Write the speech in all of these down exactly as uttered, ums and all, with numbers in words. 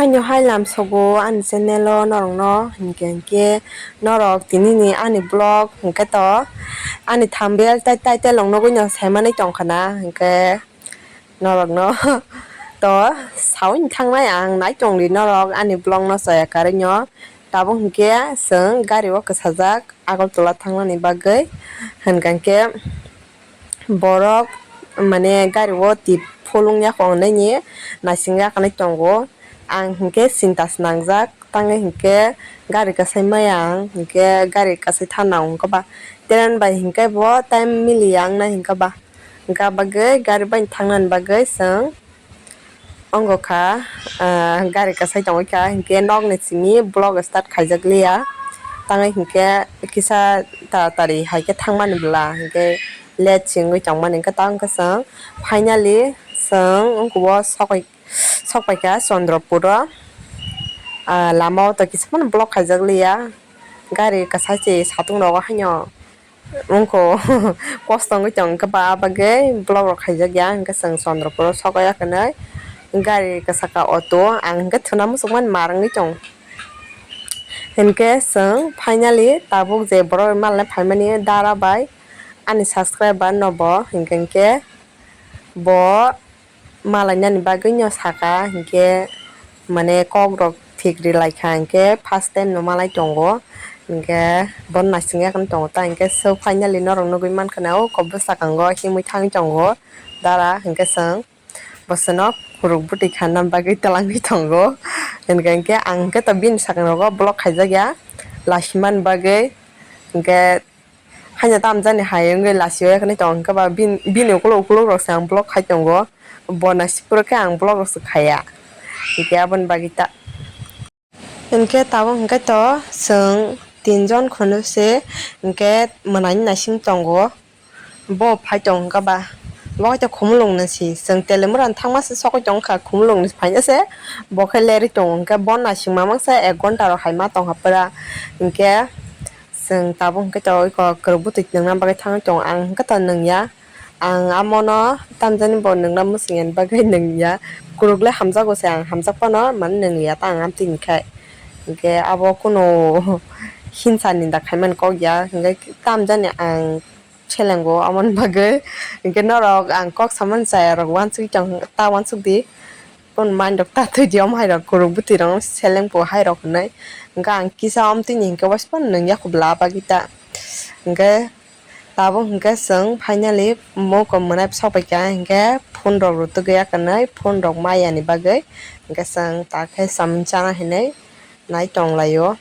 Haino hai lamsogo ani channel o norokno, hinkhe hinkhe norok tinini ani vlog hinkhe to ani thumbnail tai title rok nugwi no saimani tongkha na, hinkhe norokno to saui thangnai ang, nai tongdi norok ani vlog no chaya karwi no. Tabuk hinkhe chwng gari o kwchajak Agartala thangnani bagwi, hinkhe hinkhe borok mane gari o tip phulung yakung nini naising yakanai tongo. Ang hinkhe sinta se nangjak, tangwi hinkhe gari kwsai maya ang, hinkhe gari kwsai thana wngkha ba, train bai hinkhe bo time miliya wngnai hinkhe ba, hinkhe bagwi gari bai thangnani bagwi chwng. Wngo kha, ah, gari kwsai tongwi kha, hinkhe nokni simi vlog start khaijak liya. Tangwi hinkhe kisa taratari hai khe thangmani bwla, hinkhe late se wngwi tongmani, hinkhe tang khe chwng finally chwng ungkubo sokoi, sokpai kha Chandrapur o. Ah, lama o to kisa phano vlog khaijak liya, gari kwsai se satung rogo haino. Wngkha kosto wngwi tong khe ba, bagwi vlog rok khaijak ya, hinkhe chwng Chandrapur o sokoi ya hinwi gari kwchaka auto, ang hinkhe thwna muchungmani mar wngwi tong. Hinkhe chwng finally tabuk je borok rok malai phaimani dara bai ani subscriber no bo, hinkhe hinkhe bo malainani bagwino saka, hinkhe mane kokrok thik ri lai kha, hinkhe first time no malai tongo, hinkhe bono naising yakhwno tongo ta, hinkhe so finally norok nugwi mankha na o kok bwskango himwi thangwi tongo dara, hinkhe chwng bosonok khuruk bwtwi khanna bagwi twlangwi tongo, hinkhe hinkhe ang hinkhe to bini sakang rogo vlog khaijak ya lasimani bagwi, hinkhe. Haino tamjani hai wngwi lachio yakhwno tong khe ba bin-, bini ukuluk ukuluk rok se ang vlog khai tongo, bo naisik phuru khe ang vlog rok se khaiya, hinkhe aboni bagwi ta. Hinkhe tabuk hinkhe to chwng tinjon khunu se hinkhe mwnaini naising tongo, bo phai tong kha ba, bo hai to Khumulwng ni si, chwng Telemura ni thangma se sogwi tong kha, Khumulwng ni phaina se bo khe lerwi tongo, hinkhe bo naising mamang se ek ghonta rok hai ma tong kha pura, hinkhe. Chwng tabuk hwnkhe to iko kwrwk bwtwi nungna bagwi thangwi tongo, ang hwnkhe to nungya. Ang amono tamjani bo nungna muchungya bagwi nungya. Kwrwk le hamjago se, ang hamjak phano mani nungya ta ang amtwi ni khai. Hinkhe abo kunu hinsa ninda khaimani kok ya, hinkhe tamjani ang selengo amoni bagwi. Hinkhe norok ang kok samani chaya rok uansugwi tong ta uansuk di. Boni mind rok ta thwi di, omo hai rok kwrwk bwtwi rok seleng bo hai rok hinwi. Hwnkhe ang kisa omtwini hinkhe waisa phano nungya kho bwla bagwi ta. Hwnkhe tabuk hwnkhe chwng finally mokol mwnai sok pai kha, hwnkhe phone rok rwtwk ya kwnwi, phone rok maya ni bagwi. Hwnkhe chwng ta khe chamung chana hinwi nai tong lai o.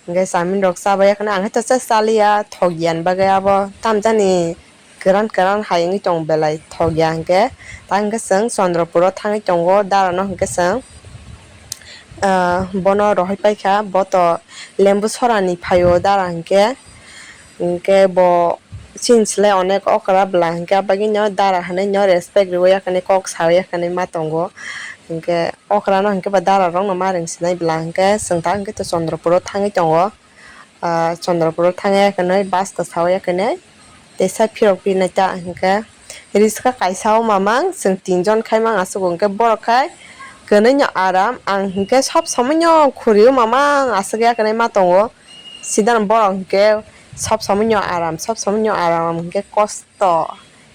Hwnkhe chamin rok chabai ya kwnwi, ang khe to cha chaliya, thok ya ni bagwi abo tamjani kwran kwran hai wngwi tong belai thok ya hwnkhe. Ta hwnkhe chwng Chandrapur o thangwi tongo, dara no hwnkhe chwng, ah, bono rohoi paikha, bo to lembu sora ni phaio dara hwnkhe. Hwnkhe bo chini slai onek okra bwla hwnkhe, abagwi no dara hinwi no respect rwui ya kwnwi, kok saui ya kwnwi ma tongo. Hwnkhe okra no hwnkhe ba dara rok no ma rwng sinai bwla hwnkhe, chwng ta hwnkhe to Chandrapur o thangwi tongo. Ah, Chandrapur o thangwi ya kwnwi bus to saui ya kwnwi, teisa phirok pinai ta hwnkhe riska kaisa o mamang chwng tinjon khai mang aswk, hwnkhe borok khai kwnwi no aram, ang hwnkhe sob somoi no khuri o mamang aswk ya kwnwi ma tongo. Sidang borok hwnkhe sob somoi no aram, sob somoi no aram hwnkhe kosto.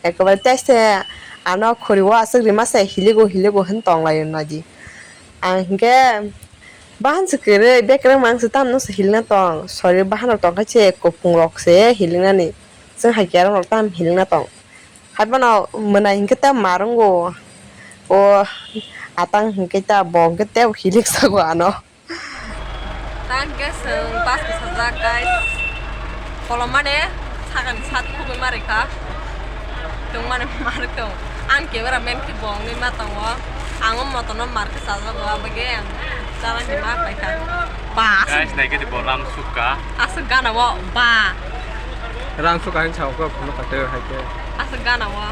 Ekebare tei se ano khuri o aswk rima se hiligo hiligo hwn tong lai o nadi. Ang hwnkhe bahan se kwrwi bekreng mang se tamno se hilna tong. Sori bahan rok tong khe se kupung rok se hilinani. Chwng hai kerong rok tam hilna tong. Hai bono mwnai hwnkhe ta ma rwngo. O atang hwnkhe ta bo hwnkhe tei hilik sago ano. Tang khe chwng bus kwchajak, guys. Kolom mane sakani sat khugui ma rwkha. Tong mane ma rwk tong. Ang camera man khe bo wngwi ma tongo. Ang o moto no mar khe chajago, abagwi ang chalani ma paikha. Ba, aswk. Guys, naikhe di bo ram sukha. Aswk gana o, ba. Ram sukha hinwi sao khe phunukha tei hai khe. Aswk gana o.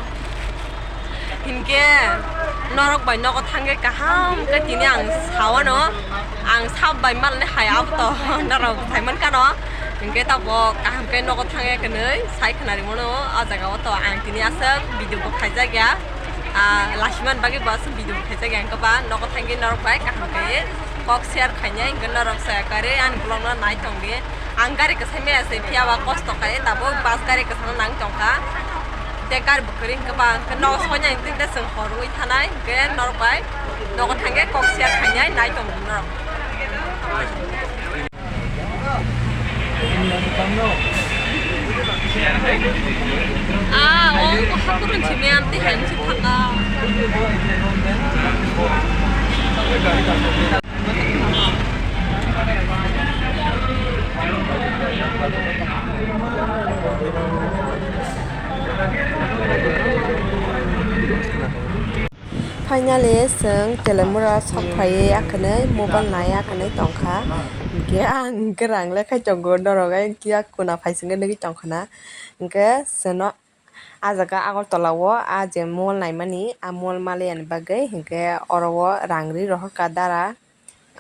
Hinkhe norok bai nogo thangkhe kaham khe tini ang sawano, ang sab bai malni hai aboto norok saimankha no. Hinkhe tabok kaham khe nogo thangya hinwi sai khwnarimono o jaga o to ang tini aswk video bo khaijakya. Ah, lachimani bagwi bo aswk video khaijak ya, hwnkhe ba nogo thangwi norok bai kaham khe kok share khainai, hwnkhe norok chaya karwi ani vlog no nai tongdi. Ang gari kwsai maya se phiya ba kosto khai, tabuk bus gari kwchangno nang tongkha. Tei gari bo kwrwi hwnkhe ba, hwnkhe nogo soinai hwnkhe chwng hor wngwi thanai, hwnkhe norok bai nogo thangwi kok share khainai nai tongdi norok. Ah, o hakurun simi amti hai musi thanga. Finally, chwng Telemura sok phaiwi akhwnwi mobile nai akhwnwi tongkha. Hwnkhe ang hwnkhe rang le khai tongo, norok ai kiya kuna phai singwi nugwi tongkhana. Hwnkhe chwngno ah jaga Agartala o ah je mall naimani, ah mall maliya ni bagwi hwnkhe oro o rang ri rohorkha dara.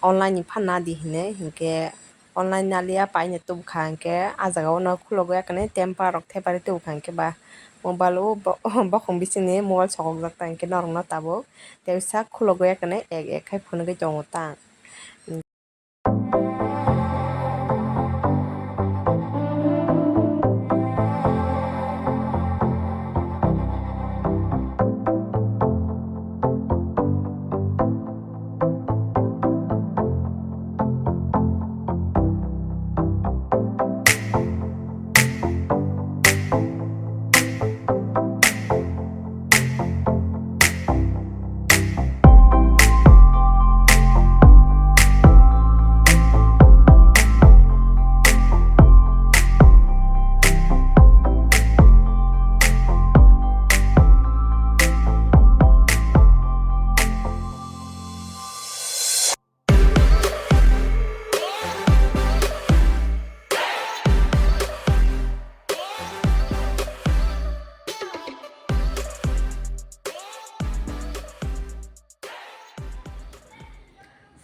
Online ni phanna di hinwi, hinkhe online naliya paina tubukha, hinkhe ah jaga o no khulogwi akhwnwi temper rok theparwi tubukha, hinkhe ba mobile o bo-, bokhong bisingni mobile sokokjak ta, hinkhe norokno tabuk tei sak khulogwi akhwnwi ek ek khai phunugwi tongo ta.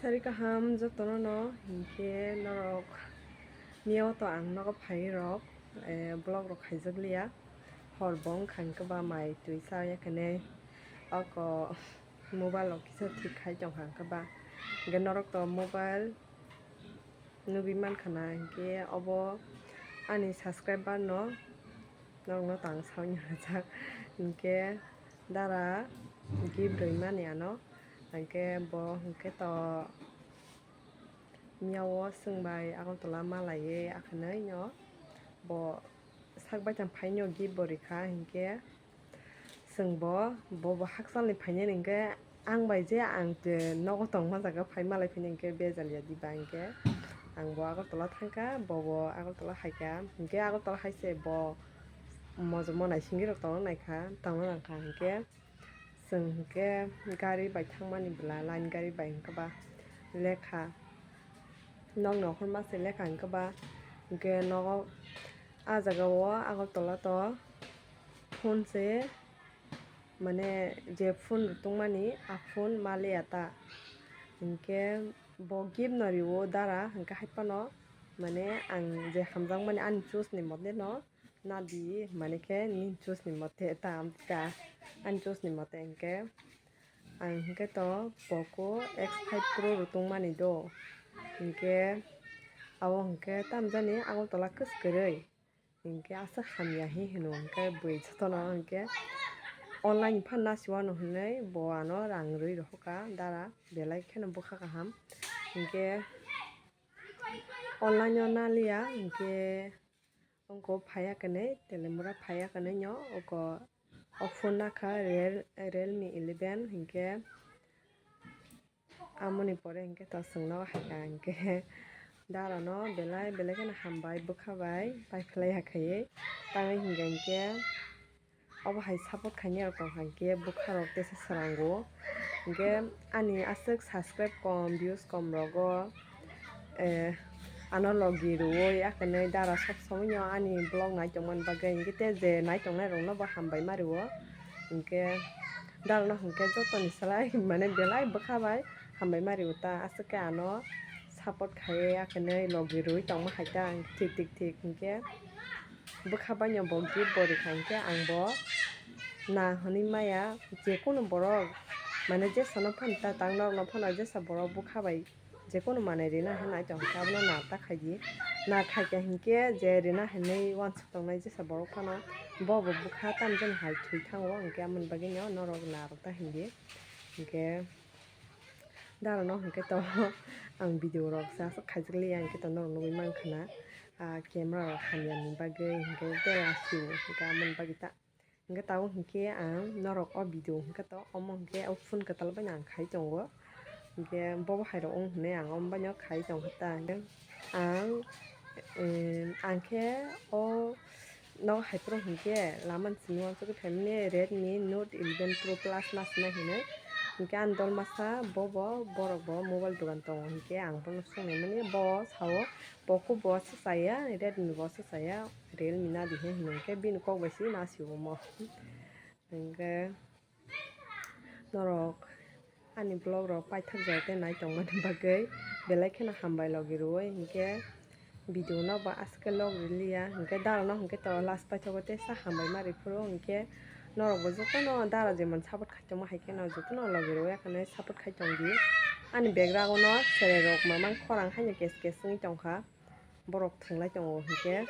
Sari kaham jotono no, hinkhe norok miyao to ang nogo phai rok, eh, vlog rok khaijak liya. Hor bo wngkha hinkhe ba mai twi cha ya khe ne, oko mobile rok kisa thik khai tongkha hinkhe ba. Hinkhe norok to mobile nugwi mankha na, hinkhe obo ani subscriber no, norokno tang saui rwjak. Hinkhe dara gift rwimani ano, hinkhe bo hinkhe to miyao chwng bai Agartala malaiwi akhwnwi no bo sak baithang phaino gift bo rikha, hinkhe chwng bo, bo, bo hakchalni phainani hinkhe ang bai je ang je nogo tongma jaga phai malai phini hinkhe bejal ya diba hinkhe ang bo Agartala thangkha, bo bo Agartala haikha, hinkhe Agartala hai se bo mojomo naisingwi rok tongna naikha, tongna nangkha hinkhe. Chwng hinkhe gari bai thangmani bwla, line gari bai hinkhe ba lekha. Nokno hwnma se lekha hinkhe ba, hinkhe nogo ah jaga o Agartala to phone se, mane je phone rwtwngmani ah phone maliya ta. Hinkhe bo gift no riwo dara, hinkhe hai phano mane ang je hamjakmani ani choice ni mote no nadi, mane khe nini choice ni mote ta, ta, ani choice ni mote hinkhe ang hinkhe to Poco X five Pro rwtwngmani do, hinkhe abo hinkhe tamjani Agartala kwswk kwrwi, hinkhe aswk hamya hi hino hinkhe bui jotono hinkhe online phan nasiwano hinwi bo ano rang rwi rohorkha dara, belai kheno bwkha kaham hinkhe online o naliya hinkhe. Ongko phaiya kwnwi, Telemura phaiya kwnwi no, oko o phone nakha Real-, Realme eleven hinkhe, amoni pore hinkhe to chwngno haikha hinkhe, darano belai belai kheno hambai bwkha bai paiphlai ya khaiwi, tangwi hinkhe hinkhe. Obo hai support khainai rok tong kha hinkhe bwkha rok tesa srango. Hinkhe ani aswk subscribe kom, views kom rogo, eh, ano logi rwui akhwnwi dara sob somoi no ani vlog nai tongmani bagwi hinkhe tei je nai tongnai rokno bo hambai ma rwo. Hinkhe dara no hinkhe jotoni slai mane belai bwkha bai hambai ma rwo ta aswk khe ano support khaiwi akhwnwi logi rwui tongma hai ta thik thik thik hinkhe. Bwkha baino bo gift bo rikha hinkhe ang bo na hwnwi maya, je kunu borok, mane, jesano phano ta tang norokno phano jesa borok bwkha bai je kunu manwi rina hwnwi naitong khe abono na ta khaidi. Na khaikha hinkhe je rina hwnwi uansuk tongnai jesa borok phano bo bo bwkha tamjani hai thwi thango, hinkhe amoni bagwino norok na rok ta hindi. Hinkhe darano hinkhe to ang video rok sa aswk khaijak liya, hinkhe to norok nugwi mankha na, ah, camera rok hamya ni bagwi hinkhe tei last o hinkhe amoni bagwi ta. Hinkhe tabuk hinkhe ang norok o video hinkhe to omo hinkhe o phone kwtal bai no ang khai tongo. Hinkhe bobo hai rok wng hinwi ang omo bai no khai tongkha ta. Hinkhe ang, em, ang khe o nogo hai phuru hinkhe lama ni simi uansukgwi phaimani Redmi Note eleven Pro Plus ma sina hinwi. Hinkhe ani dol masa bobo borok bo mobile dogan tongo hinkhe ang bono sungnaimani bo sao Poco bo swk chaya, Redmi bo swk chaya, Realme nadi he hinwi khe bini kok bai se nasi omo. Hinkhe norok ani vlog rok paithak jora tei nai tongmani bagwi belai kheno hambai logi rwui, hinkhe video no bo aswk khe log rwliya, hinkhe dara no hinkhe to last paithago tei sa hambai ma rwphuru, hinkhe norok bo jotono dara jemon support khai tongma hai kheno jotono logi rwui, ekheno support khai tongdi. Ani background o no cherai rok mamang khorang haino kes kes wngwi tongkha. Borok thwnglai tongo hinkhe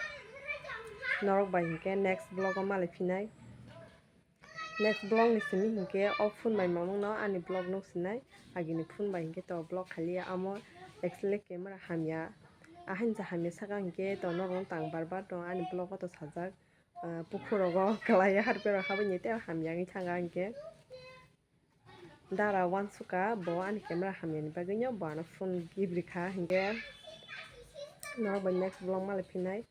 norok bai hinkhe next vlog o malai phinai. Next vlog ni simi hinkhe o phone bai mamang no ani vlog nuk sinai, agini phone bai hinkhe to vlog khailiya, amo actually camera hamya, ahaini je hamya saka hinkhe to norok no tang bar bar to ani vlog o to sajak, ah, pukhur rogo kwlaiya harpera habani tei hamya wngwi thanga hinkhe. Dara uansukha bo ani camera hamyani bagwino bo ano phone gift rikha hinkhe norok bai next vlog malai phinai.